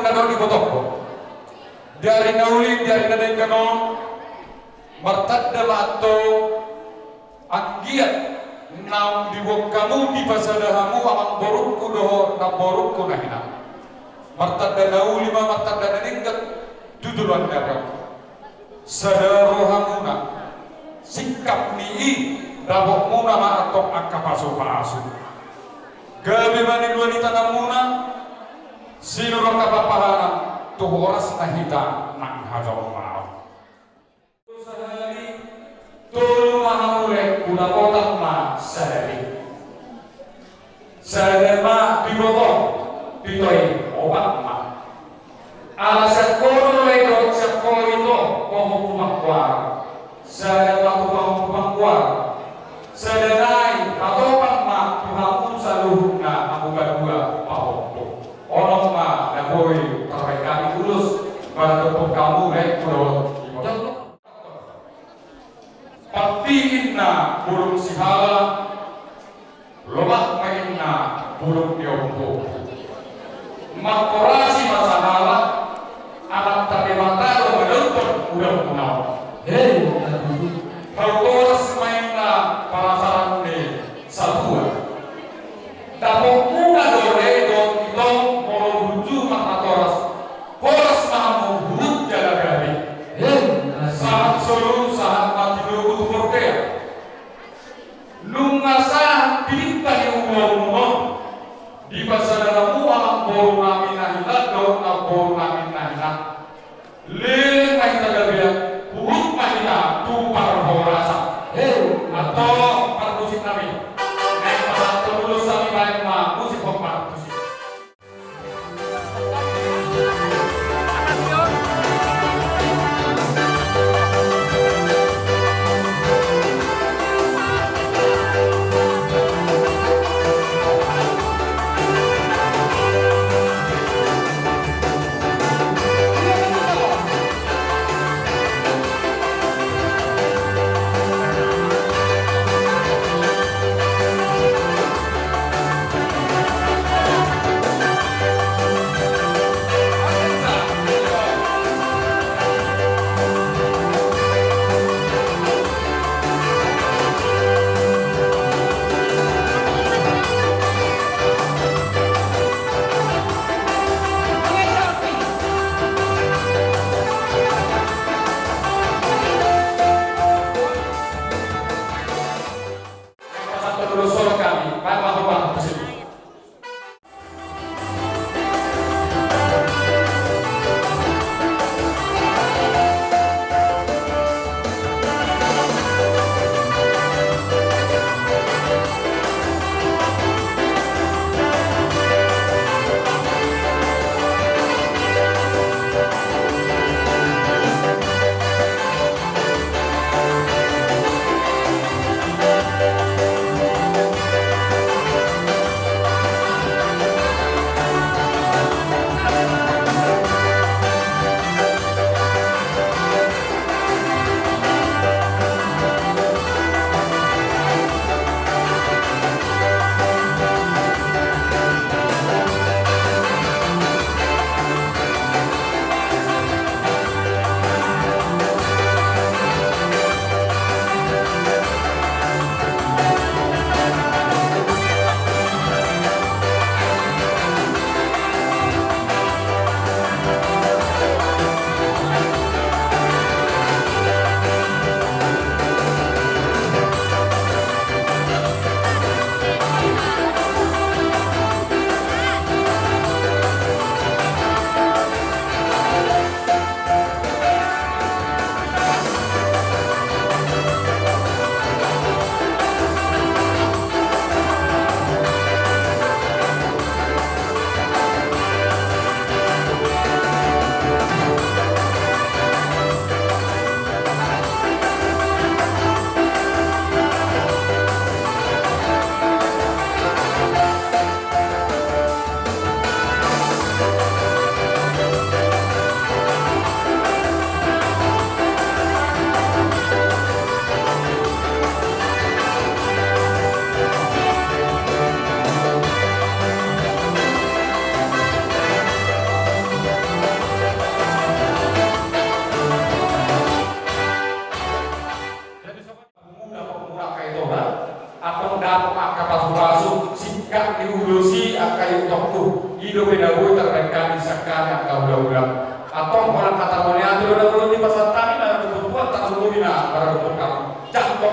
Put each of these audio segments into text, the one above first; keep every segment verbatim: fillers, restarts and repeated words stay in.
Adong di botongku. Di ari na uli, di ari na denggan on, martanda ma antong anggiat naung diboan hamu, dipasada hamu amangborungku dohot namborungku na hinan. Martanda na uli ma, martanda na denggan tu joloan ni ari on. Sada rohamuna, singkap ni i dapotmuna ma antong angka pasupasu. Gabe ma niluluan ni tanganmuna, sinur angka papahanan tu horas na hita nang hajolmaon. Sahali, tolu ma hamu, hudapotan ma sadari. Sada ma di botong, pito i opat ma. Ala sian ho do lae dohot sian ho do ito, ho ho tu panggoar. Sada ma tu ho ho tu panggoar. Sada nai hatopan ma tu hamu saluhutna hamu padua pahompu. Onom ma na boi tarbahen hami ulos, maradophon hamu lae dohot ito. Pampi inna bulung sihala, lomak ma inna bulung ni ompu. Manghorasi ma sahala, Amanta Debata do manopot udamuna on. Hei, hau toras ma inna parasaran ni satua. Dapotmuna do lae dohot ito molo burju marhatoras, horas ma hamu huhut jala gabe. Hei, sahat solu, sahat ma tilopu tu bontean. Nunga sahat tilimpa ni ulaonmuna on, dipasada hamu amangboru nami na hinan dohot namboru nami na hinan. Leleng ma hita gabean,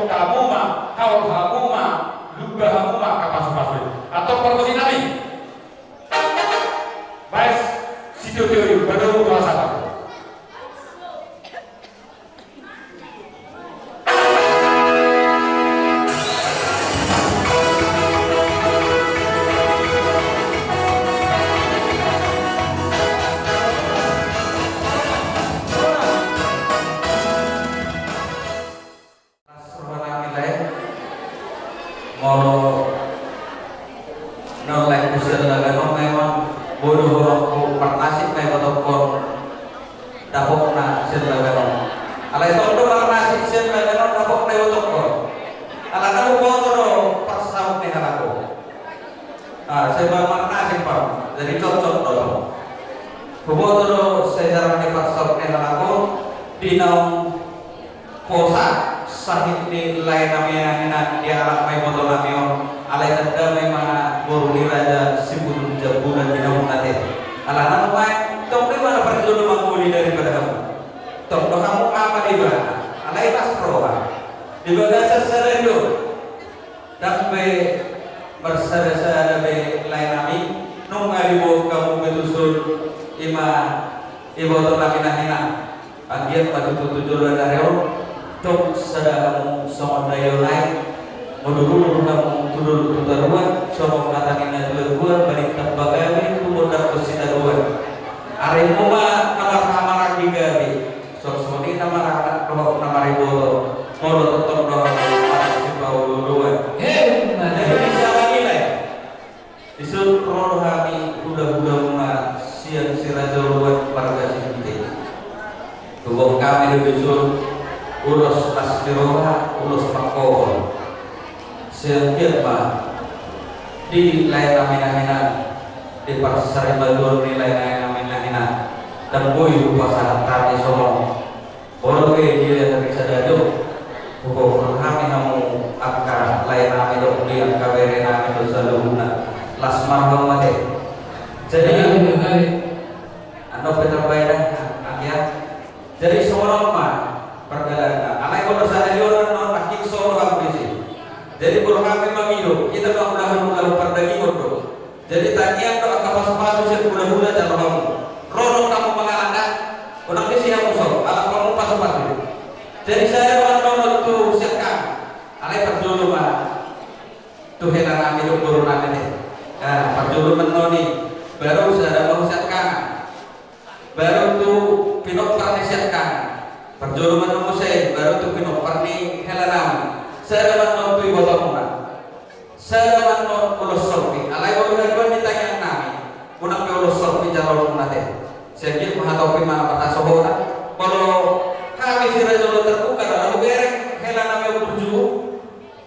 Hamu ma, haol hamu ma, lumba hamu ma angka pasupasu i. Antong parmusik nami. Baes, sitio-tio i, baru tu asa. Las roha nami lae, molo na lae husea lagan on, memang bodo horongku marnasib ma ibotongkon dapotna sian lagan on. Alai tong do marnasib sian lagan on dapotna ibotongkon. Alana huboto do parsaut ni halak on. Ah, sai marnasib pang, jadi cocok do. Huboto do sejarah ni parsaut ni halak on, di naung posa sahit ni lae nami na hinan, dialap ma iboto nami on, alai tanda ma i ma boru ni raja Sibulung Jambulan di naung na te. Alana nuaeng tong do i ma na parjolo mangoli daripada hamu. Tong do hamu ama di ibana, alai las roha. Di bagasan sadari on, ndang be marsada-sada be lae nami, nunga diboan hamu be tuson i ma iboto nami na hinan. Anggiat ma tutu tu joloan ni ari on, tong sada hamu songon daion aek, modurdur hamu tu dolok tu toruan, songon hata ni na tua-tua, balintang bagawi, tumundalhon sitadoan. Arimu ma na marhamaranggi gabe, songon i na maranak dohot na mariboto, molo tongtong do hamu anak sipaolo-oloan. He, na jadi bisa lagi lah ya. Dison ro do hami hula-hulamuna sian Siraja Oloan marga Sihite. Tubuan hami do dison ulos las ni roha, ulos pangkohol. Sai anggiat ma di lae nami na hinan, di parsarimaduon ni lae nami na hinan, ndang boi hupasahat hami songon. Olo pe dia dari sadari on, huboan hami hamu angka lae nami dohot di angka bere nami dohot saluhutna, las ma roha hamu ate. Jadi, anu pe tambai da, anggia. Jadi songon on ma pardalananna. Alai molo sada ni on nangkin so ro hamu disi. Jadi molo hami mangido, hita ma ulaon-ulaon pardagingon do. Jadi tangiang do angka pasu-pasu sian hula-hula jalo hamu. Ro do hamu mangalap da. Unang disi hamu so, alap hamu pasu-pasu. Jadi sada ma annon tu sian hami. Alai parjolo ma tu hela nami dohot boru nami ate. Parjolo ma annon i. Baru sada ma tu sian hami. Baru tu pinompar ni sian hami. Parjolo ma annon muse, baru tu pinompar ni hela nami. Sada ma annon tu ibotomuna. Sada ma annon ulos sorpi. Alai molo haduan di tangiang nami, unang pe ulos sorpi jaloonmuna ate. Sai anggiat ma hatopi ma na parhasohotan. Molo hami Siraja Oloan terbuka do, lalu bereng hela nami on burju.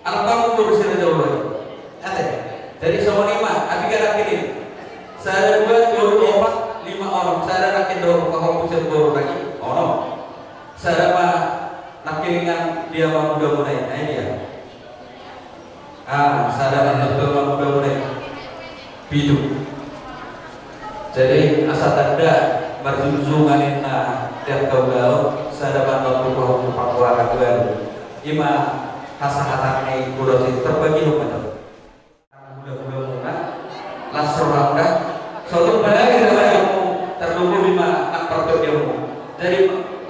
Alap hamu boru Siraja Oloan i ate. Jadi songon i ma, atik nangkin i. Sada, dua, tolu, opat, lima, onom. Sada nangkin dohot pahompu sian boru nami, onom. Sada ma nangkiningan di amangudamuna i, na i dia. Ah, sada ma annon tu amangudamuna i, pitu. Jadi asa tanda marjunjungan ninna di angka ulaon, sada ma annon tu pahompu panggoaran baru. I ma hasahatan ni ulos i, tarbagi homa do. Hula-hulamuna, las roham da. Sotung balai da badanmu, tarlumobi ma nang partondionmu. Jadi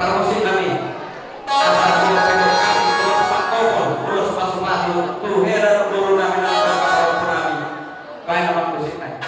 parmusik nami. Asa dua pinompar, ulos pangkohol, ulos pasu-pasu, tu hela boru nami nang pahompu nami. Baen ma parmusik nami.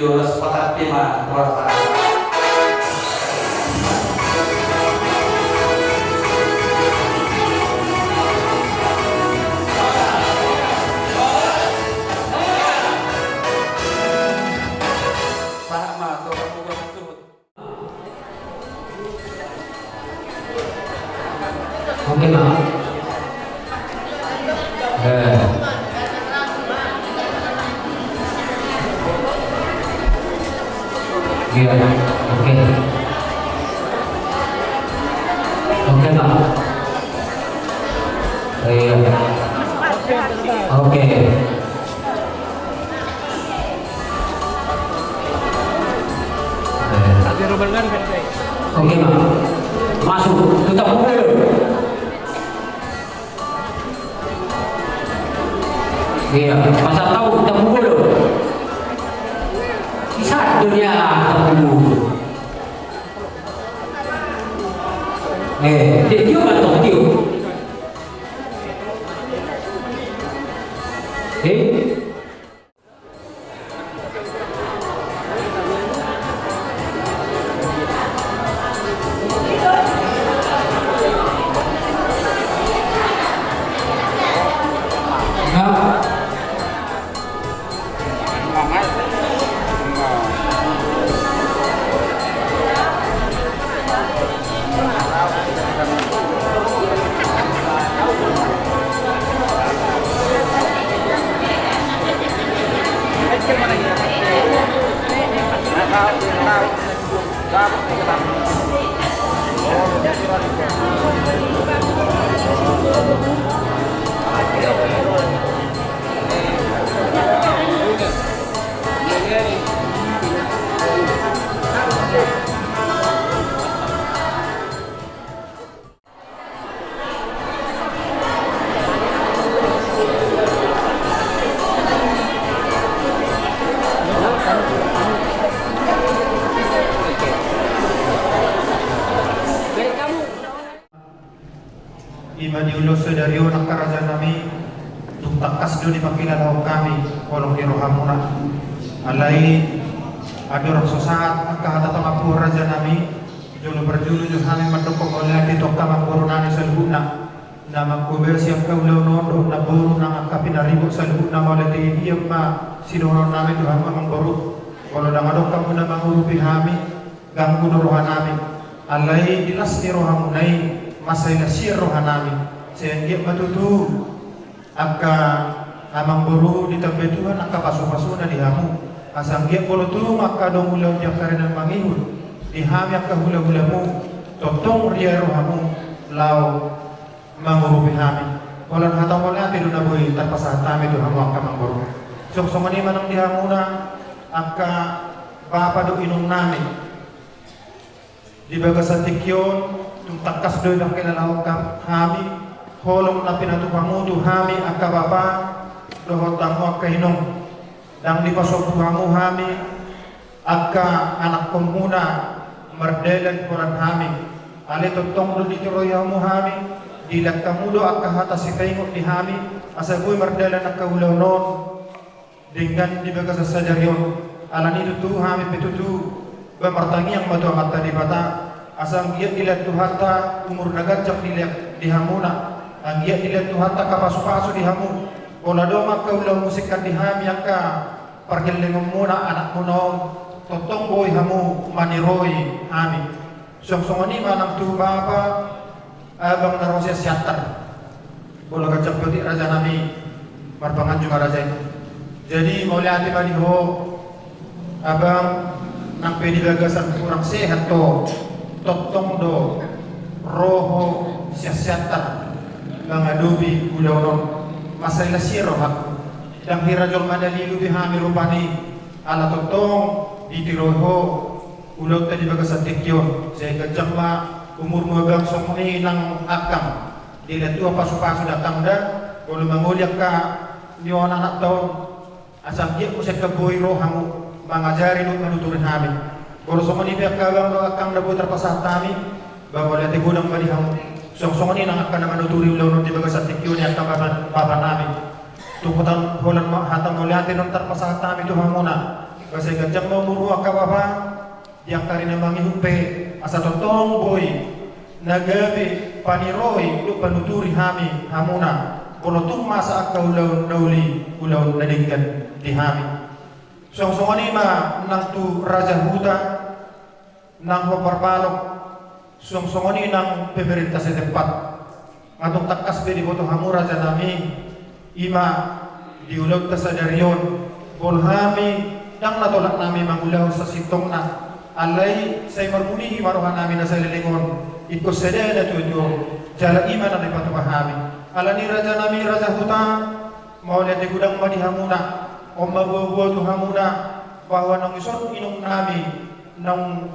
Horas, patar pe ma, horas. Sahat ma tu hamu, suhut. Oke, Bang. Eh. Iya, oke. Oke, Bang. Iya. Oke. Oke, Bang. Masuk, tutup dulu. Iya, pasal tahu, tutup dulu. Bisa dunia, tutup dulu. Eh, dia, dia kan tahu, dia. Eh? Ima di ulaon sadari on angka raja nami, tung tangkas do dipangkilalahon hami holong ni rohamuna. Alai andorang so sahat angka hata pangampuon raja nami, jolo parjolo jo hami mandok mauliate tu angka amangboru nami saluhutna na manghobasi angka ulaon on dohot namboru nang angka pinaribot saluhutna. Mauliate hian ma sidohonon nami tu hamu amangboru. Molo ndang adong hamu na mangurupi hami, ganggu do roha nami. Alai di las ni rohamuna i, mansai las hian roha nami. Sai anggiat ma tutu angka amangboru ditambai Tuhan angka pasupasuna di hamu. Asa anggiat molo tung angka adong ulaon di angka ari na mangihut di hami angka hulahulamu, tongtong rian rohamu laho mangurupi hami. Holan hata mauliate do na boi tarpasahat hami tu hamu angka amangboru. Suang songon i ma nang di hamuna angka bapa dohot inong nami. Di bagasan tingki on, tung tangkas do dipangkilalahon hami holong na pinatupamu tu hami angka bapa dohot hamu angka inong. Ndang dipasombu hamu hami angka anakkonmuna mardalan holan hami. Alai tongtong do ditiroi hamu hami, dilehon hamu do angka hata sipaingot di hami, asa boi mardalan angka ulaon on. Denggan di bagasan sadari on, alani tutu hami pe tutu ba martangiang ma tu Amanta Debata, asa anggiat dilehon Tuhanta umur na ganjang dilehon di hamuna, anggiat dilehon Tuhanta angka pasupasu di hamu. Molo adong angka ulaon muse kan di hami angka pargellengonmuna anakmuna on, tongtong boi hamu maniroi hami. Suang songon i ma nang tu bapa, abang na ro sian Siantar. Molo ganjang pe otik raja nami, marpanganju ma raja i. Jadi mauliate ma di ho abang, nang pe di bagasan hurang sehat ho, tongtong do ro ho sian Siantar mangadopi ulaon on. Mansai las hian rohangku. Ndang hira jolma na lilu be hami rupani, ala tongtong ditiroi ho ulaonta di bagasan tingki on. Sai ganjang ma umurmu abang, songon i nang angkang. Dilehon Tuhan pasupasu di angkangda, molo mangoli angka nionon anakta on, asa anggiat muse kan boi ro hamu mangajari dohot manuturi hami. Molo songon i pe angka abang dohot angkang na boi tarpasahat hami, ba mauliate godang ma di hamu. Suang songon i nang angka na manuturi ulaon on di bagasan tingki on, angka bapa, bapa nami. Tung holan, holan ma hata mauliate do tarpasahat hami tu hamuna. Basa i ganjang ma umurmu angka bapa, di angka ari na mangihut pe, asa tongtong boi na gabe paniroi dohot panuturi hami hamuna, molo tung masa angka ulaon na uli, ulaon na denggan di hami. Suang songon i ma nang tu raja huta, nang hombar balok, suang songon i nang pemerintah setempat. Nga tung tangkas be diboto hamu raja nami, i ma di ulaonta sadari on, molo hami ndang na tolap nami mangulahon sasintongna, alai sai marmunihi ma roha nami na saleleng on, ingkon sada na tuatua on, jala i ma na dipatupa hami. Alani raja nami, raja huta, mauliate godang ma di hamuna, on ma boaboa tu hamuna, bahwa naung dison inong nami, naung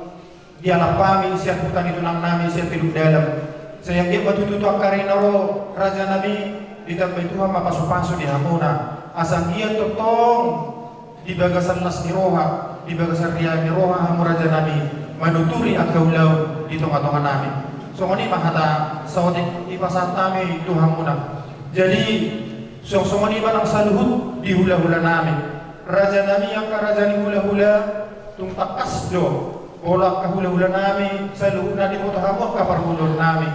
dialap hami sian huta ni tulang nami sian Teluk Dalam. Sai anggiat ma tutu tu angka ari na ro raja nami, ditambai Tuhan ma pasupasu di hamuna. Asa anggiat tongtong di bagasan las ni roha, di bagasan riang ni roha hamu raja nami, manuturi angka ulaon di tongatonga nami. Songon i ma hata saotik dipasahat hami tu hamuna. Jadi, suang songon i ma nang saluhut di hulahula nami. Raja nami, angka raja ni hulahula, tung tangkas do, molo angka hulahula nami saluhutna diboto hamu angka parngoluon nami.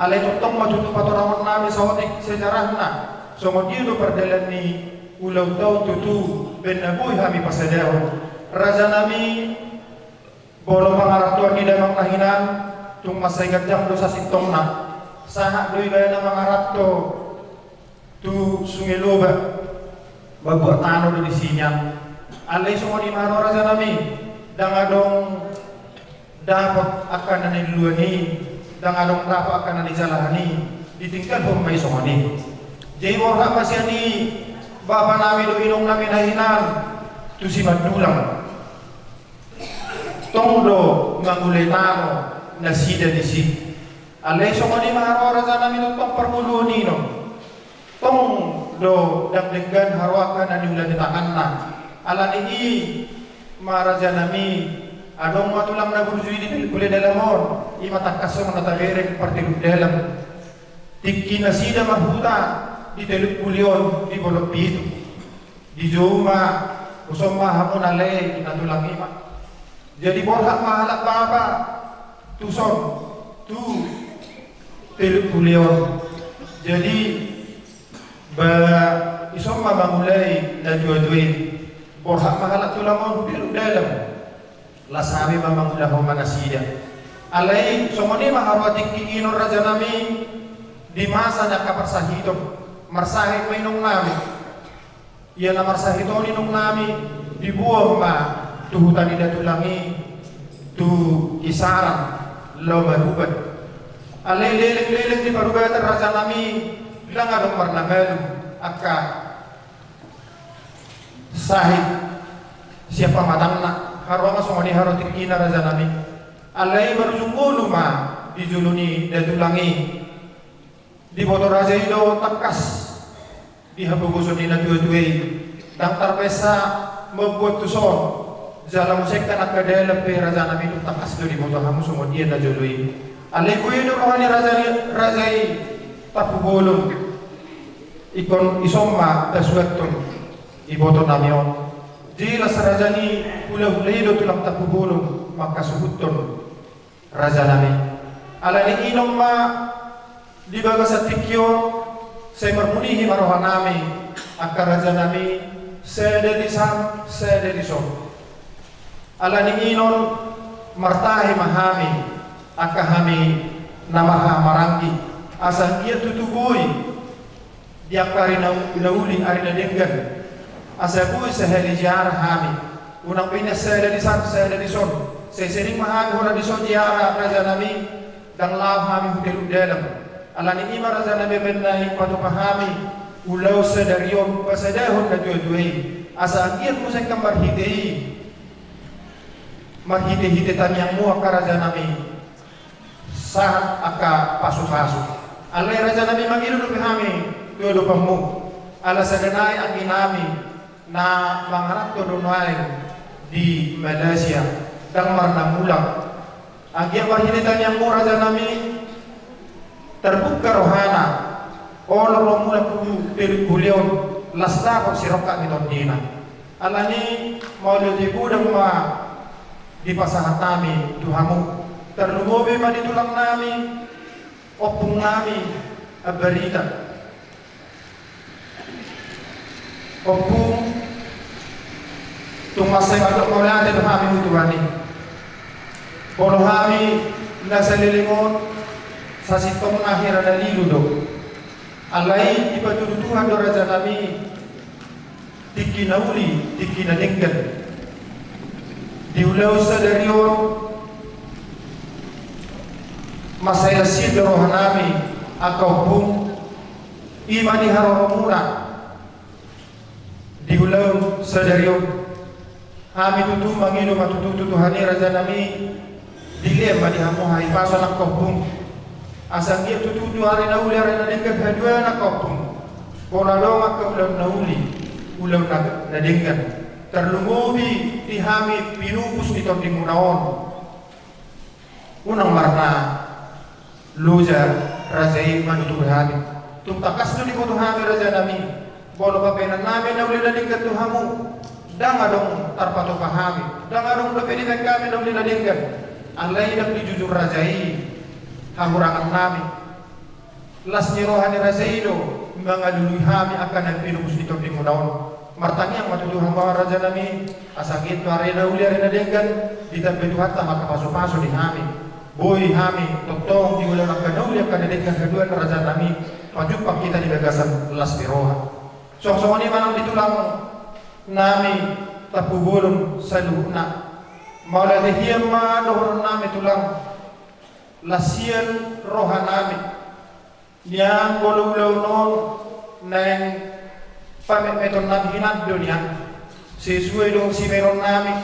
Alai tongtong ma tutu patorangon nami saotik sejarahna, songon dia do pardalan ni ulaonta on tutu, baen na boi hami pasadahon. Raja nami, molo pangarantoan ni damang na hinan, tung mansai ganjang do sasintongna. Sahat do ibana mangaranto tu Sungai Loba, mambuat tano do disi nian. Alai songon i ma ro raja nami, ndang adong dapot angka na niluluan i, ndang adong dapot angka na nijalahan i, ditinggalhon ma i songon i. Jadi borhat ma sian i bapa nami dohot inong nami na hinan tu Simandulang. Tong do mangulahon tano nasida disi. Alai songon i ma ro raja nami, tongtong parngoluon i do. Tong do ndang denggan haroa angka na niula ni tanganna. Alani i ma raja nami, adong ma tulang na burju i di Pule Dalam on, i ma tangkas songon na tabereng parteluk dalan. Tingki nasida marhuta di Teluk Puli on di Bolon Pitu. Dijou ma, dison ma hamu na lae, ina tulang i ma. Jadi borhat ma halak bapa tuson, tu Teluk Puli on. Jadi ba ison ma mangulahon na tuatua i. Borhat ma halak tulang on tu Teluk Dalam. Las hami ma mangulahon ma nasida. Alai songon i ma haroa tingki i on raja nami, di masa ni angka parsahiton. Marsahit ma inong nami. Ia na marsahit on inong nami, diboan ma tu huta ni datulang i, tu Kisaran, laho marubat. Alai leleng-leleng di parubatan raja nami, ndang adong marnamalum angka sahit sian pamatangna. Haroa ma songon i haroa tingkina raja nami. Alai marujung ngolu ma di jolo ni datulang i. Diboto raja i do tangkas di hapogoson ni na tuatua i, ndang tarbaensa mambuat tuson. Jala muse angka dalan pe raja nami, tung tangkas do diboto hamu songon dia na jolo i. Alai boi do roha ni raja i, raja i, tampubolon. Ingkon ison ma tasuanhon iboto nami on. Jelas raja ni hulahula i do tulang tampubolon mangkasuhuthon raja nami. Alani i on ma di bagasan tingki on, sai marmunihi ma roha nami, angka raja nami, sada dison, sada dison. Alani i on martahi ma hami, angka hami na marhahamaranggi, asa anggiat tutu boi di angka ari na, na uli, ari na denggan. Asa boi sahali ziarah hami. Unang pe nian sada dison, sada dison. Sai sering ma hami holan dison ziarah raja nami, ndang laho hami hu Teluk Dalam. Alani i ma raja nami, baen na i patupa hami ulaon sadari on pasadahon na tuatua i. Asa anggiat muse angka marhite i, marhitehite tangiangmu angka raja nami, sahat angka pasupasu. Alai raja nami, mangido dope hami tu adopanmu. Ala sada nai anggi nami na mangaranto do nuaeng di Malaysia, ndang marnamulak. Anggiat marhite tangiangmu raja nami, tarbuka rohana, olo ro mulak tu Teluk Puli on, las dapot sirongkap ni tondina. Alani mauliate godang ma dipasahat hami tu hamu. Tarlumobi ma di tulang nami, ompung nami, Ambarita. Ompung, tung mansai mandok mauliate do hami tu Tuhan i. Molo hami na saleleng on, sasintongna hira na lilu do. Alai dipatudu Tuhan do raja nami, tingki na uli, tingki na denggan. Di ulaon sadari on, mansai las do roha nami, angka ompung, i ma di haroromuna di ulaon sadari on. Hami tutu mangido ma tutu tu Tuhan i raja nami, dilehon ma di hamu hahipason angka ompung. Asa anggiat tutu tu ari na uli ari na denggan haduan angka ompung. Pola adong angka ulaon na uli, ulaon na, na denggan. Tarlumobi di hami pinupus ni tondimuna on. Unang marna loja raja i manutur hami. Tung tangkas do diboto hami raja nami. Molo papenan nami na uli na denggan tu hamu, ndang adong tarpatupa hami. Ndang adong dope dibaen hami na uli na denggan. Alai ndang dijujur raja i hahurangan nami. Las ni roha ni raja i do mangalului hami angka na pinupus ni tondimuna on. Martangiang ma tutu hamu raja nami, asa anggiat tu ari na uli ari na denggan, ditambai Tuhanta ma angka pasupasu di hami. Boi hami tongtong di ulaon angka na uli angka na denggan haduan raja nami, pajumpang hita di bagasan las ni roha. Songon songon i ma nang di tulang nami Tampubolon saluhutna. Mauliate hian ma dohonon nami tulang. Las hian roha nami. Nian molo ulaon on naeng pametmeton nami hinan do nian. Sesuai dohot sibaenon nami.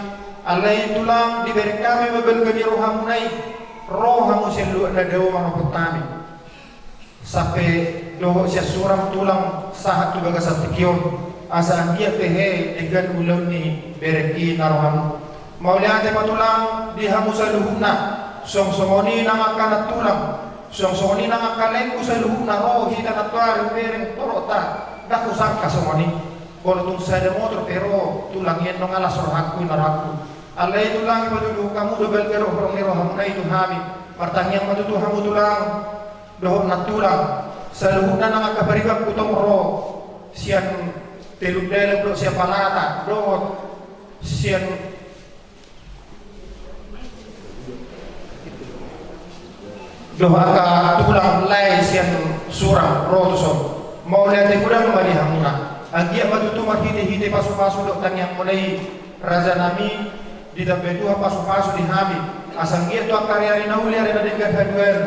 Alai tulang dibereng hami ma balga ni rohamuna i. Ro hamu sian luat na dao manopot hami. Sampe dohot sian surang tulang sahat tu bagasan tingki on. Asa anggiat pe he denggan ulaon ni bereng i na ro hamu. Mauliate ma tulang di hamu saluhutna, songon songon i nang angka nantulang, songon songon i nang angka laengku saluhutna ro hita nantoari hubereng torokta, ndang husangka songon i. Molo tung sada motor pe ro, tulang i annon las rohangku, inna rohangku. Alai tulang i patuduhon hamu do balga dohot holong ni rohamuna i tu hami, martangiang ma tutu hamu tulang, dohot nantulang, saluhutna nang angka paribanku tong ro, sian Teluk Dalam dohot sian Palata, dohot sian dohot angka tulang lae sian surang ro tuson. Mauliate godang ma di hamuna. Anggiat ma tutu marhitehite pasupasu dohot tangiangmuna i raja nami, ditambai Tuhan pasupasu di hami. Asa anggiat tu angka ari-ari na uli ari na denggan haduan.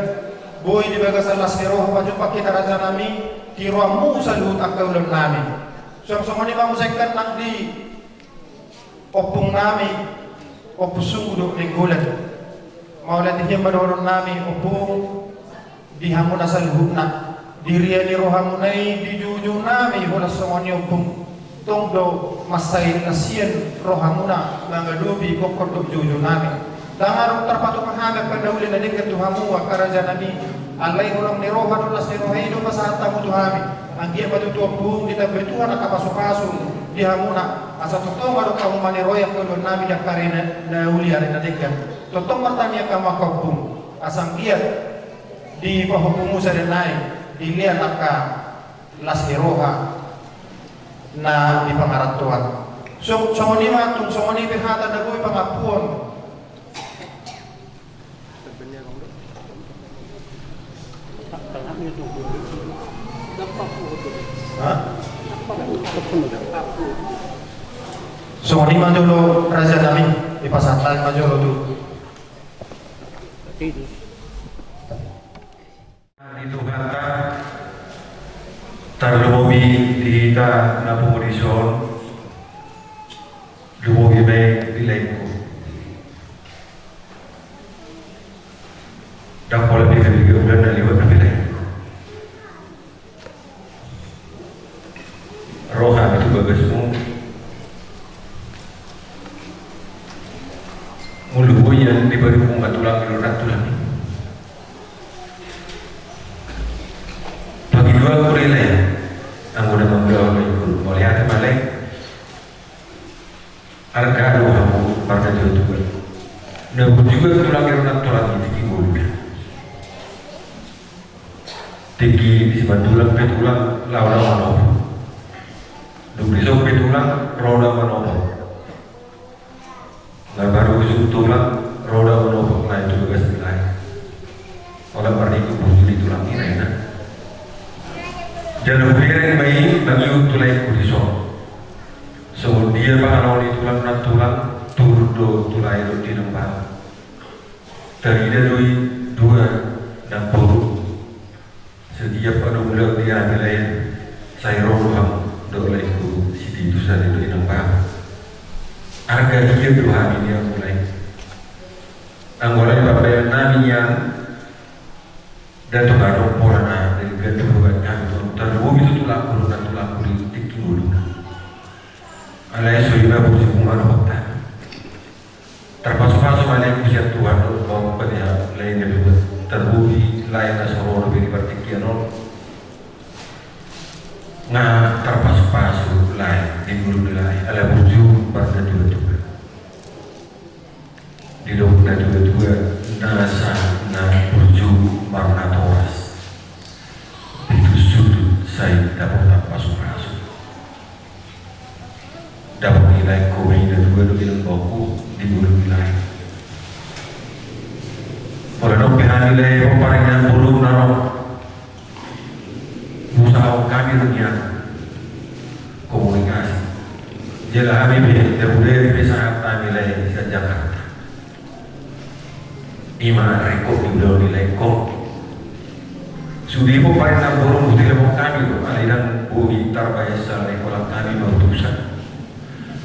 Boi di bagasan las ni roha pajumpang hita raja nami, di rohamu saluhut angka ulaon nami. Songon songon i ma muse kan nang di ompung nami, Ompu Sunggu dohot Nainggolan. Mauliate hian ma dohonon nami ompung di hamuna saluhutna. Di ria ni rohamuna i dijujur nami holan songon i ompung. Tong do mansai las hian rohamuna mangadopi gokhon dohot jujur nami. Ndang adong tarpatupa hami angka na uli na denggan tu hamu angka raja nami. Alai holong ni roha dohot las ni roha i do pasahat hamu tu hami. Anggiat ma tutu ompung ditambai Tuhan angka pasupasu di hamuna. Asa tongtong adong hamu maniroi angka ulaon nami di angka ari na, na uli ari na denggan. Tongtong martangiang hamu angka ompung. Asa anggiat di pahompumu sada nai dilehon angka las ni roha na di pangarantoan. Song, songon i ma tung songon i pe hata na boi pangampuon. Hah? Songon i ma jolo raja nami, dipasahat ma jolo tu di Tuhanta, tarlumobi di hita na pungu dison, lumobi ma di laengku. Ndang pola piga-piga bulan na liwat na pe lae. Ro hami tu bagasmu. Molo boi nian di baru bunga tulang i, tulang i. Bagi dua ku rela i. Anggo na manggaol ikut mauliate ma lae. Parna jua tuan. Na burju tulang i, na tulang i tingki ngolu. Tingki di Simanjuntak pe tulang, laho da manopo. Dung dison pe tulang, ro da manopo. Na baru ujung tulang, ro da manopo, lae tu bagas ni lae. Holan marningku burju di tulang i, ninna. Jala hubereng ma i mangihut tu laengku dison. Songon dia pangalaho ni tulang nantulang, turut do tu lae dohot tu inang baoa. Tarida do i dua namboru. Setiap adong ulaon di hami lae, sai ro do hamu dohot laengku si Titus, sale dohot inang baoa. Arga dia do hami nian mulai. Anggo alai pambahenan nami nian, nda tung adong pola na denggan do buat hami tu, tarlumobi tu tulangku dohot nantulangku di tingki ngoluna. Alai so i ma burju, manohot hami. Tarpasupasu ma laengku sian Tuhan dohot baoa, lae na dua, tarlumobi lae na so ro dope di partingkian on. Nga tarpasupasu lae di ngolu ni lae, ala burju marnatuatua. Didok natuatua, nasa na burju marnatoras. Pitu sundut sai dapotan pasupasu. Dapot ni laengku ma i na dua dohot inang baoaku di ngolu ni lae. Molo adong pe hami lae pomparan ni namboru na ro, usahaon hami do nian komunikasi. Jala hami pe, da budaya pe sahat hami lae sian Jakarta. I ma ringkot ni ulaon ni laengkon. Sude pomparan ni namboru, hutelepon hami do, alai ndang boi tarbahen, alai holan hami ma utusan.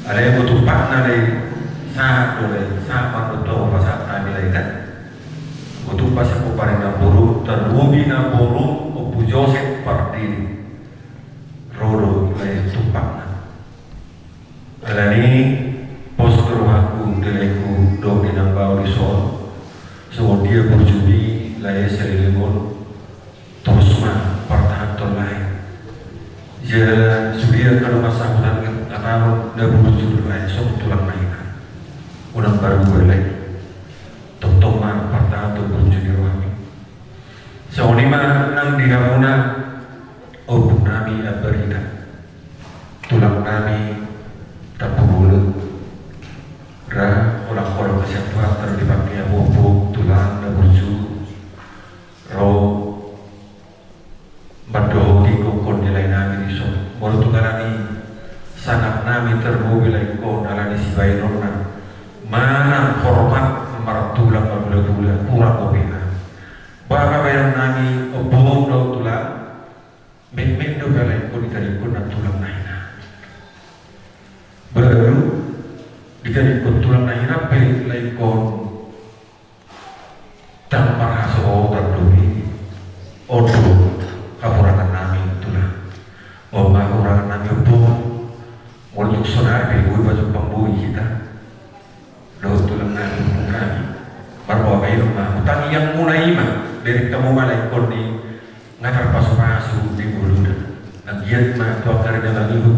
Alai anggo tumpakna lae, sahat do lae, sahat ma do tu pasahat hami lae da. Anggo tumpak sian pomparan ni namboru, tarlumobi namboru Ompu Josep Pardede, ro do lae tumpakna. Alani i pos do rohangku di laengku dohot di inang baoa dison. Songon dia burju ni lae saleleng on, torus ma partahanhon lae. Jala sude angka dongan sahuta, hata on, na burju do lae songon tulang na ina. Unang marubah lae. Tongtong ma partahanhon burju ni rohami. Songon i ma nang di hamuna ompung nami Ambarita, tulang nami Tampubolon. Ra, holan-holan ma sian Tuhan, tarlumobi hamu ompung, tulang na burju, ro mandohoti gokhon ni lae nami dison. Molo tung alani sangap nami, tarlumobi laengkon, alani sibahenonna manang hormat martulang marhulahula, hurang dope hami. Bahen ma bahenon nami ompung dohot tulang, metmet dope laengkon ditadingkon nantulang na ina. Baru ditadingkon tulang na ina pe laengkon, ndang marhasohotan dope. On do hahurangan nami tulang. On ma hahurangan nami ompung. Molo tung sonari pe boi pajumpang, boi hita dohot tulang nami, ompung nami. Marboa bahenon ma, tangiangmuna i ma, bereng hamu ma laengkon i, nga tarpasupasu di ngoluna. Anggiat ma tu angka ari na mangihut,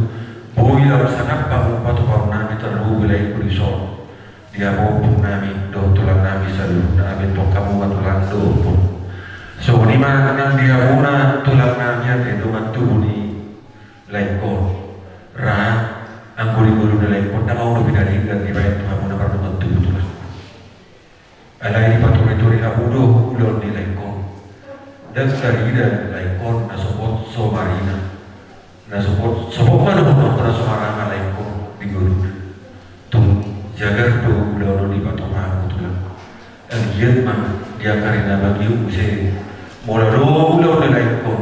boi laho sangap hamu patupaon nami, tarlumobi laengku dison. Di hamu ompung nami dohot tulang nami saluhutna, ampe tong hamu ma tulang dohot ompung. Songon i ma nang di hamuna tulang nami, ate, dongan tubu ni laengkon. Ra, anggo di ngolu ni laengkon, ndang adong dope na denggan dibahen tu hamuna mardongan tubu, tulang. Alai dipaturituri hamu do ulaon ni laengkon. Ndang tarida laengkon na sopot so marina. Na sopot, sopot ma dohot na so maranga laengkon di ngoluna. Tung jagar do ulaon on dipatupa hamu, tulang. Anggiat ma di angka ari na mangihut muse, molo adong ulaon ni laengkon,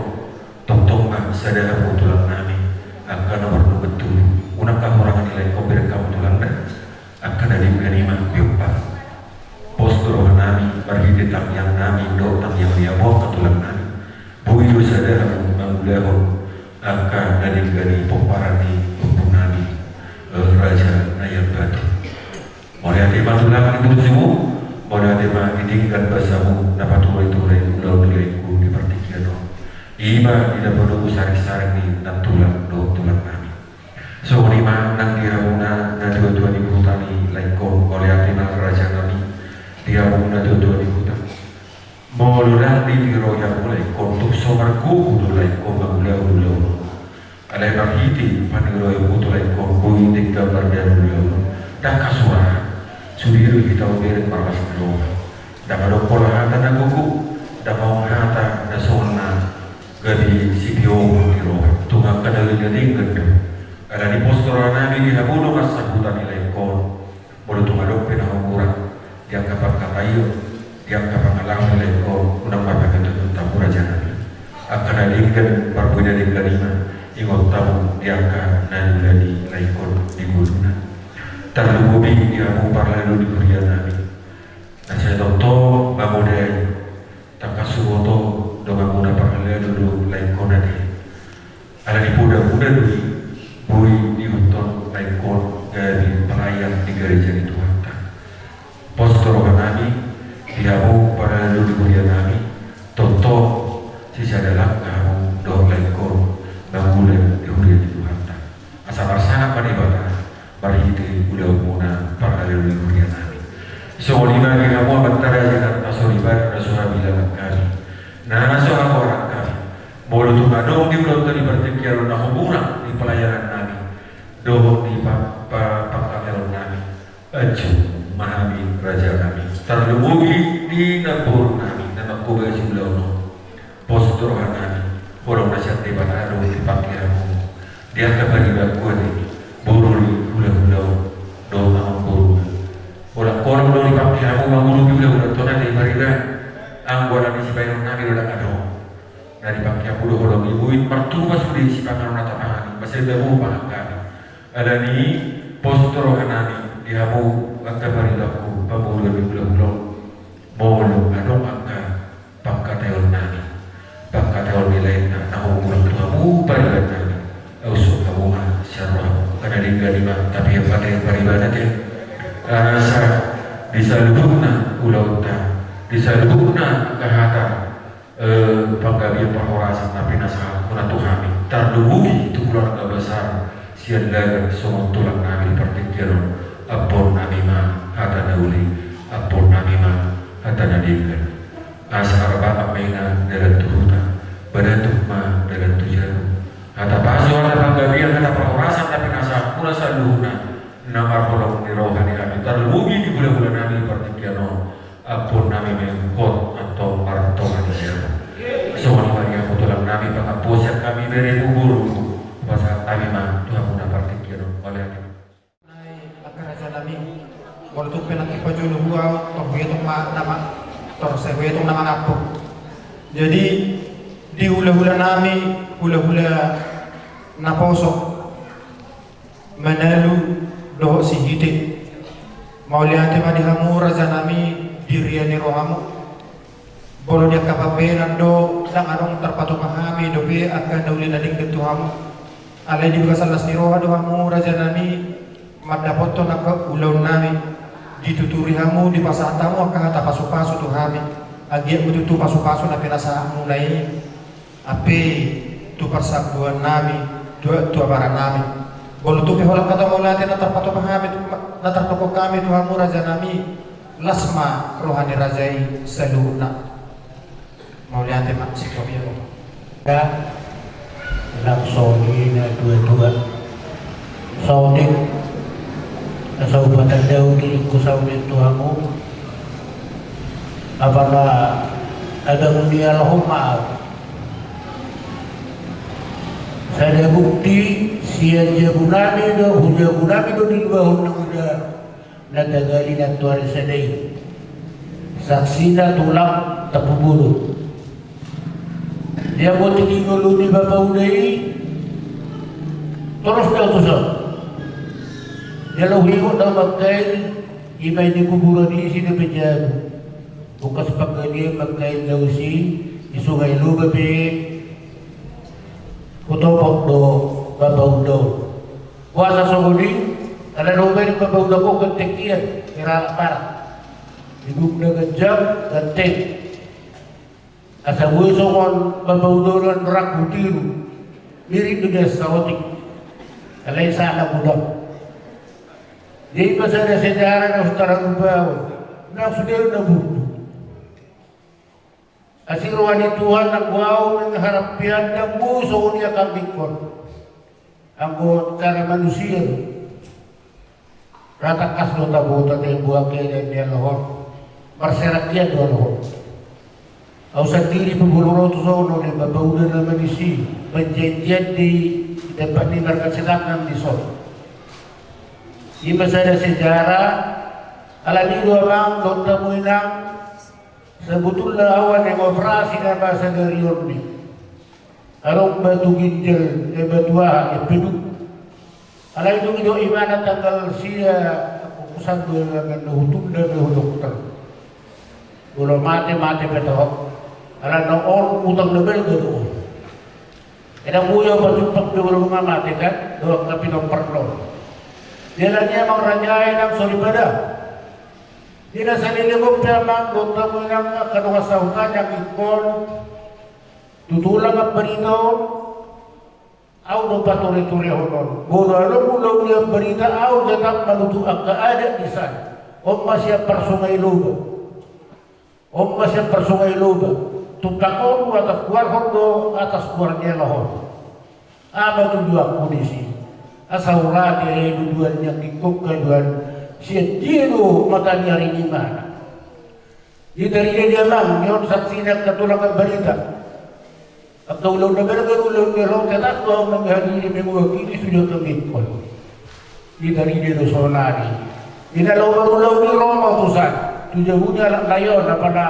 tongtong ma sada hamu tulang nami, angka nomor dua betul. Unang hahurangan ni laengkon, bereng hamu tulang da. Angka na denggan i ma diompar. Pos do roha nami marhite tangiang nami dohot tangiang ni hamu angka tulang nami. Boi do sada hamu mangulahon angka na denggan i pomparan ni ompung nami, eh, Raja Nayar Batu. Mauliate ma tulang di burjumu, mauliate ma di denggan basamu na pature-ture ulaon ni laengku di partingkian on. I ma di na manogu saring-saring ni nantulang dohot tulang nami. Songon i ma nang di hamuna natuatua ni huta ni Laingkon, mauliate ma raja nami di hamu natuatua ni huta. Molo ndang ditiroi hamu Laingkon, tung so margogo do Laingkon mangulahon ulaon on. Alai marhite paniroi hamu tu Laingkon, boi denggan mardalan ulaon on. Ndang hasuhuton, sude do hita on bereng marlas ni roha. Ndang adong pola hata na gogo, ndang adong hata na songon na gabe sipiohon ni roha. Tung angka na uli na denggan do. Alani i pos do roha nami di hamu dongan sahuta ni Laingkon. Molo tung adong pe na hurang di angka pangkataion, di angka pangalaho ni Laingkon, unang ma paketuketon hamu raja nami. Angka na denggan, parbue na denggan i ma ingot hamu di angka na niula ni Laingkon di ngoluna. Tarlumobi di hamu parhalado ni huria nami. Na sai tongtong mangodai, tangkas huboto donganmuna parhalado do Laingkon ate. Alani poda-poda do i, boi diihuthon Laingkon gabe pelayan di gareja ni Tuhanta. Pos do roha nami di hamu parhalado ni huria nami, tongtong sisada langka hamu dohot Laingkon mangula di huria ni Tuhanta. Asa marsangap ma Debata marhite ulaonmuna parhalado ni huria nami. Songon i ma di hamu amanta raja na so ribat na so habilangan hami, na so hagoaran hami. Molo tung adong di ulaonta di partingkian on na hurang di pelayanan nami dohot di pa-, pa-, pangkataion nami, anjung ma hami raja nami. Tarlumobi di namboru nami na mangkobasi ulaon on. Pos do roha nami, holong na sian Debata do dipangke hamu di angka paribanku ate, boru ni hulahula on dohot amangboru. Holan holong do dipangke hamu mangurupi hulahula on ate pariban. Anggo alani sibahenon nami do ndang adong. Na dipangke hamu do holong i, boi martupa sude sipanganon na tapangan i, mansai tabo pangan hami. Alani i pos do roha nami di hamu angka paribanku, pamoruon ni hulahula on. Molo adong angka pangkataion nami, pangkataion ni laenna na hurang tu hamu pariban nami, aushon hamu ma sian rohamu. Angka na denggan i ma, tapi angka na pariban ate, asa di saluhutna ulaonta, di saluhutna angka hata, eh, panggabean parhorasan na pinasahatmuna tu hami, tarlumobi tu keluarga besar Siandagan songon tulang nami di partingkian on, ampuon nami ma hata na uli, ampuon nami ma hata na denggan. Asa arbangan ma inna dalan tu huta, badatuk ma dalan tu jabu. Hata pasu, hata panggabean, hata parhorasan na pinasahatmuna saluhutna na marholong ni roha ni hami, tarlumobi di hulahula nami di partingkian on, ampuon nami ma ingkon antong martonga ni jabu. Songon i ma di hamu tulang nami, pangampuon sian hami beremu boru, hupasahat hami ma tu hamuna partingkian on. Mauliate. Nai angka raja nami, molo tung pe nangkin pajolo hua, tor huetong ma nama, tor sai huetong nama ngapo. Jadi di hulahula nami, hulahula naposo Manalu dohot Sihite. Mauliate ma di hamu raja nami di ria ni rohamu. Molo di angka pambahenan do, ndang adong tarpatupa hami dope angka na uli na denggan tu hamu. Alai di bagasan las ni roha do hamu raja nami mandapothon angka ulaon nami. Dituturi hamu, dipasahat hamu angka hata pasupasu tu hami. Anggiat ma tutu pasupasu na pinasahatmuna i ampe tu parsambuan nami, tu, tu abaran nami. Molo tung pe holan hata mauliate na tarpatupa hami tu, na tartongkok hami tu hamu raja nami, las ma roha ni raja i saluhutna. Mauliate ma, sikopi amo. Ya, langsung ini dua-dua. Saotik, asa hupatandai diriku saotik tu hamu. Apala adong ni alhom ma au. Sada bukti sian jabu nami do, hu jabu nami do diluahon na muda na tagali na tuari sada i. Saksina tulang Tampubolon. Dia boti di ngolu ni bapa uda i. Torus do tu son. Dia laho huingot au mangkail, ima i di kuburan i isi dope jabu. Bokas panggalian mangkail na usi, di Sungai Loba pe hutopot do bapa uda on. Boasa songon i? Ala na hubaen bapa uda on ganteng hian, hira halak barat. Di gugna ganjang ganteng. Asa boi songon bapa uda on rang hutiru. Mirip do dia saotik. Alai salah godang. Jadi masa na sejarah na so tarlupa, na sude na burju. Asi roha ni Tuhan, anggo ahu mengharap pe ndang boi songon i angka anggikkon. Anggo cara manusia do. Ra tangkas do taboto, taboto keadaan ni halak on. Marserang hian do halak on. Ahu sandiri pe molo ro tu son on, bapak uda na manisi, perjanjian di tempat ni marga sedangkan di son. Ima sada sejarah, alani do amang dohot hamu inang, sebetulna ahu na mengoperasi na masa dari on ni. Adong batu ginjal, eh, batu aha, eh, peduk. Alai dung didok ibana tanggal sia, kukusan do ibana, hutunda do hu dokter. Molo mate, mate pe taho. Alana on utang na balga do on. Ndang boi ahu pajumpang be molo nga mate kan, dohot angka pinompar on. Dialani amang raja i nang soripada. Di na saleleng on pe amang dohot hamu inang angka dongan sahuta na ingkon tu tulang Ambarita on. Ahu do patureturehon on. Molo adong ulaon ni Ambarita, ahu tetap manutu angka adat di san. On ma sian parsungai loba. On ma sian parsungai loba. Tumpang on atas kuarhon do atas kuar ni halak on. Aha ma tujuanku disi? Asa hurate hahiduan ni anggingkon, hahiduan sian dia do mata ni ari ni imana. Di tarida di amang ni on saksi ni angka tulang Ambarita. Angka ulaon na balga do ulaon ni halak on, tetap do ahu menghadiri, mewakili sude angka anggingkon. Di tarida do sonari. Di na laho marulaon i ro ma tu san. Tu jabu ni anak na i on, apala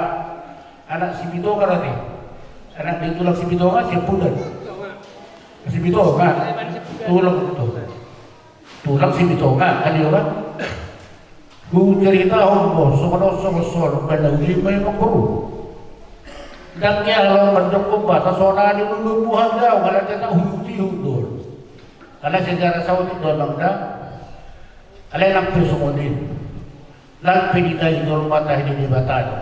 anak Sipitonga rate. Anak ni tulang Sipitonga, Siapudan. Sipitonga. Tulang tu. Tulang Sipitonga, kan i do kan? Huceritahon ma songon on songon son, ba na uli ma i manggoru. Ndang ia halak on manjongkon ba, sonari do buha dao, ala tetap huihut-ihut do. Ala sejarah saotik do amang da. Alai nang pe songon i. Nang pe ditahi jolma tahi ni Debata do.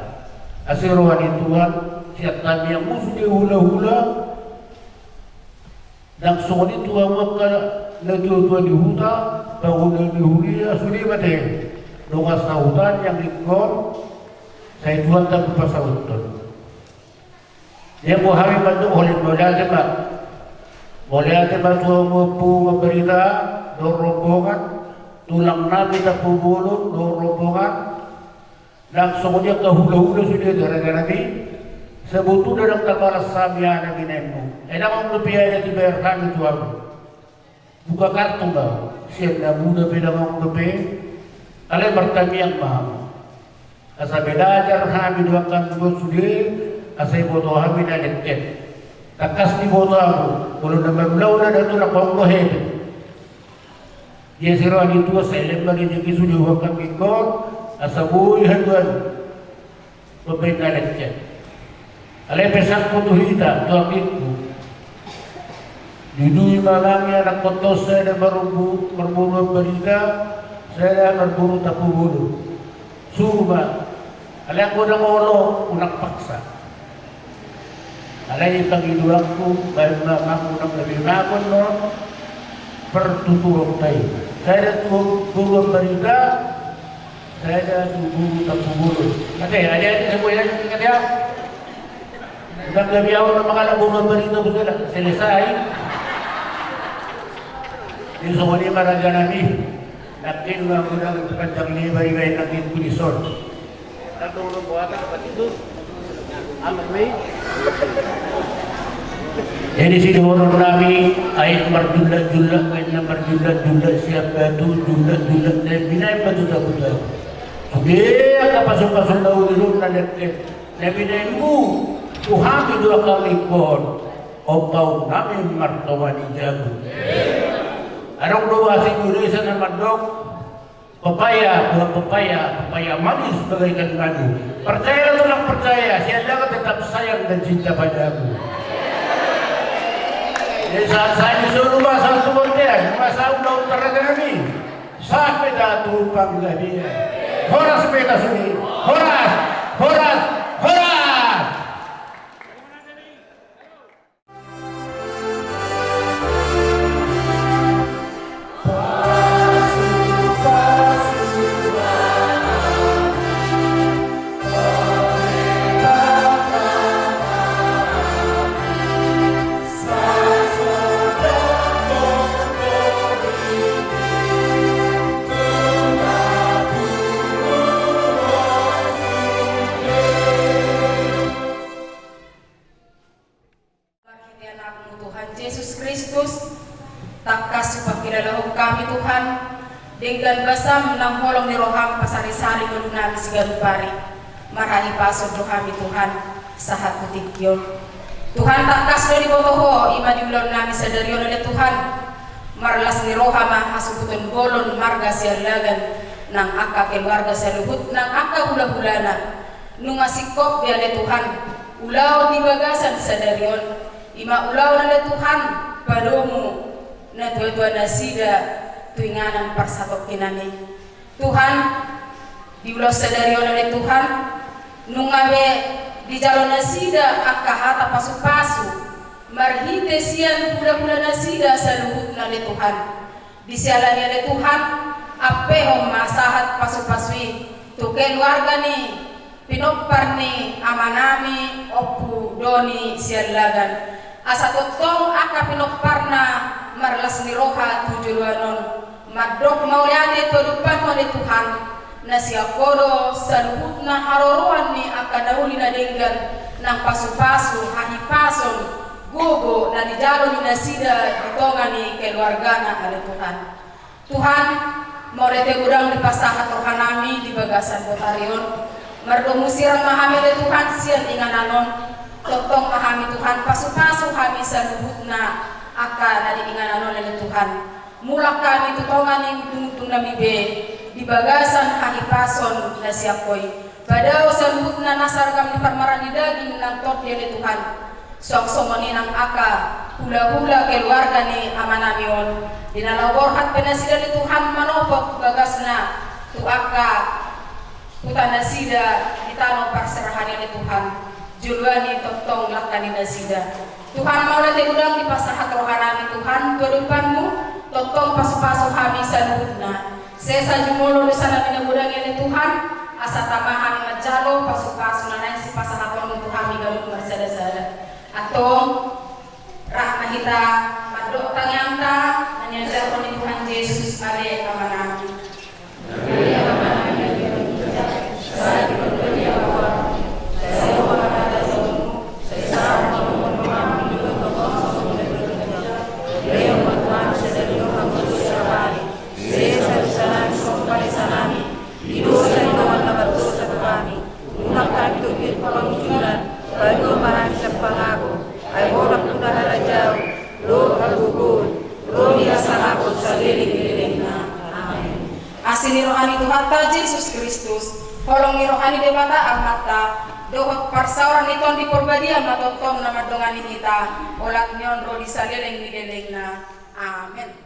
Asi roha ni Tuhan, sian tamiang muse di hulahula. Nang songon i tu hamu angka na tuatua ni huta, pangula ni huria, sude ma tahe. Dongan sahuta ni anggingkon, sai Tuhan do pasahathon. Ia, anggo hami mandok holan mauliate ma. Mauliate ma tu hamu Ampu Ambarita dohot rombongan, tulang nami Tampubolon dohot rombongan. Nang songon i angka hulahula sude, raja nami. Sebetulna ndang tamalas hami adat ni binaenmu. Ai ndang adong dope adat dibayar hami tu hamu. Buka kartu ma, sian na muda pe ndang adong dope, alai martamiang ma hamu. Asa belajar hami dohot angka anggikkon sude, asa iboto hami na lelet. Tangkas diboto hamu, molo na marulaon na datu na ponggo hebe. Ia si roha ni Tuhan, sai lemma rejeki sude dohot angka anggikkon, asa boi haduan. Pembaen na lelet. Alai pesanku tu hita, tu anggingku. Didui ma nami anak kotos sada marumbu, marboru Ambarita, sada marboru Tampubolon. Suru ma. Alai anggo ndang olo, unang paksa. Alai pangidoanku, baen ma amang unang gabe mago non, partuturonta i. Sada tu boru Ambarita, sada tu boru Tampubolon. Ate, ate, ate, ate, ate, ate, ate. Unang gabe ahu na mangalap boru Ambarita, bukan selesai. Di songon i ma raja nami. Nangkin ma unang panjang lebar i baen nangkin tu dison. Jadi sidohonon nami, aek marjulak-julak, aek na marjulak-julak sian batu, julak-julak na binaen ma tu tabu-tabu. Sude angka pasu-pasu na uli on na lelet, na binaenmu tu hami dohot angka anggingkon, ompaon nami martonga ni jabu. Adong do bahasa Indonesia na mandok, pepaya, buah pepaya, pepaya manis bagaikan madu. Percayalah tulang, percaya, si Erlangga tetap sayang dan cinta padamu. Jadi sahat-sahat ni solu ma sahat tu bontean, masa undang teragami. Sahat ma hita tu panggabean. Horas ma hita sude. Horas, horas, horas. Tuhan, denggan basam nang holong ni roham pasari-sari ngolunami siganup ari. Marhahipason do hami Tuhan, sahat tu tingki on. Tuhan, tangkas do diboto Ho i ma di ulaonnami sadari on ale Tuhan. Marlas ni roha ma hasuhuton bolon marga Siallagan, nang angka keluarga saluhut, nang angka hula-hulana. Nunga singkop be ale Tuhan, ulaon di bagasan sadari on, i ma ulaon ale Tuhan, padomu natua-tua nasida tu inganan parsatongkinan i. Tuhan, di ulaon sadari on ale Tuhan, nunga be dijalo nasida angka hata pasu-pasu, marhite sian hula-hula nasida saluhutna ale Tuhan. Disiala ni ale Tuhan, ampehon ma sahat pasu-pasu i tu keluarga ni pinompar ni amanami Ompu Doni Siallagan. Asa tongtong angka pinomparna marlas ni roha tu joloan on. Mandok mauliate tu adopanmu ale Tuhan, na sian Ho do saluhutna haroroan ni angka na uli na denggan, nang pasu-pasu, hahipason, gogo na dijalo ni nasida di tonga ni keluargana ale Tuhan. Tuhan, mauliate godang dipasahat rohanami di bagasan botari on. Mardomu sirang ma hami ale Tuhan sian inganan on. Tongtong ma hami Tuhan pasu-pasu hami saluhutna angka na di inganan on ale Tuhan. Mulak hami tu tonga ni undung-undungnami be di bagasan hahipason na sian Ho i. Padao saluhutna na sargam ni parmaraan ni daging nang tondi ale Tuhan. Suang songon i nang angka hula-hula keluarga ni amanami on, di na laho borhat pe nasida ale Tuhan manopot bagasna tu angka huta nasida di tano parserahan i ale Tuhan. Joloan i tongtong langka ni nasida. Tuhan, mauliate godang dipasahat rohanami Tuhan tu adopanmu, tongtong pasu-pasu hami saluhutna. Sesa jumolo dosanami na godang i ale Tuhan, asa tama hami manjalo pasu-pasu na naeng sipasahatonmu tu hami ganup marsada-sada. Antong, rap ma hita mandok tangiangta na niajarhon ni Tuhan Jesus ale Amanami. Asi ni roha ni Tuhanta Jesus Kristus, holong ni roha ni Debata Amanta, dohot parsaoran ni Tondi Porbadia ma tongtong na mandongani hita, olat ni on ro di saleleng ni lelengna. Amen.